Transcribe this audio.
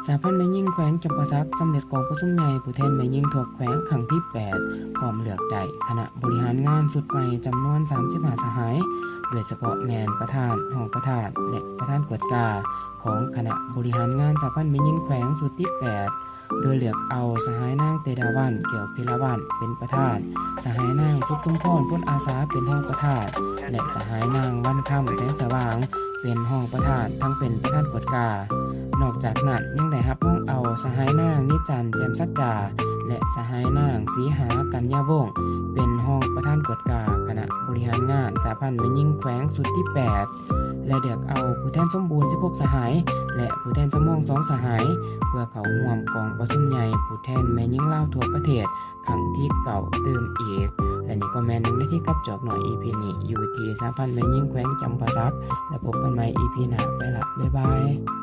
ສະຫະພັນແມ່ຍິງແຂວງຈຳປາສັກ ສຳເລັດກອງປະຊຸມໃຫຍ່ຜູ້ແທນແມ່ຍິງທົ່ວແຂວງຄັ້ງທີແປດ ພ້ອມເລືອກໄດ້ຄະນະບໍລິຫານງານຊຸດໃໝ່ຈຳນວນສາມສິບຫ້າສະຫາຍ, ໂດຍສະເພາະແມ່ນປະທານ, ຮອງປະທານ ແລະ ປະທານກວດກາຂອງຄະນະບໍລິຫານງານສະຫະພັນແມ່ຍິງແຂວງຊຸດທີແປດ ໂດຍເລືອກເອົາສະຫາຍນາງ ເຕດາວັນ ແກ້ວພິລະວັນ ເປັນປະທານ, ສະຫາຍນາງ ສຸກຊຸມພອນ ພົນອາສາ ເປັນຮອງປະທານ ແລະ ສະຫາຍນາງ ວັນຄຳ ແສງສະຫວ່າງ ເປັນຮອງປະທານ ທັງເປັນປະທານກວດກາ. ນອກຈາກນັ້ນ ຍັງໄດ້ຮັບຮອງເອົາສະຫາຍນາງ ນິຈັນ ແຈ່ມສັກດາ ແລະ ສະຫາຍນາງ ສີຫາ ກັນຍາວົງ ເປັນຮອງປະທານກວດກາຄະນະບໍລິຫານງານສະຫະພັນແມ່ຍິງແຂວງຊຸດທີແປດ ແລະ ເລືອກເອົາຜູ້ແທນສົມບູນສິບຫົກສະຫາຍ ແລະ ຜູ້ແທນສຳຮອງສອງສະຫາຍ ເພື່ອເຂົ້າຮ່ວມກອງປະຊຸມໃຫຍ່ຜູ້ແທນແມ່ຍິງລາວທົ່ວປະເທດຄັ້ງທີເກົ້າຕື່ມອີກ. ແລະ ນີ້ກໍແມ່ນໜຶ່ງນາທີກັບຈອກນ້ອຍ ອີພີນີ້ ຢູ່ທີ່ສະຫະພັນແມ່ຍິງແຂວງຈຳປາສັກ ແລະ ພົບກັນໃໝ່ ອີພີໜ້າ. ໄປລະ ບາຍບາຍ.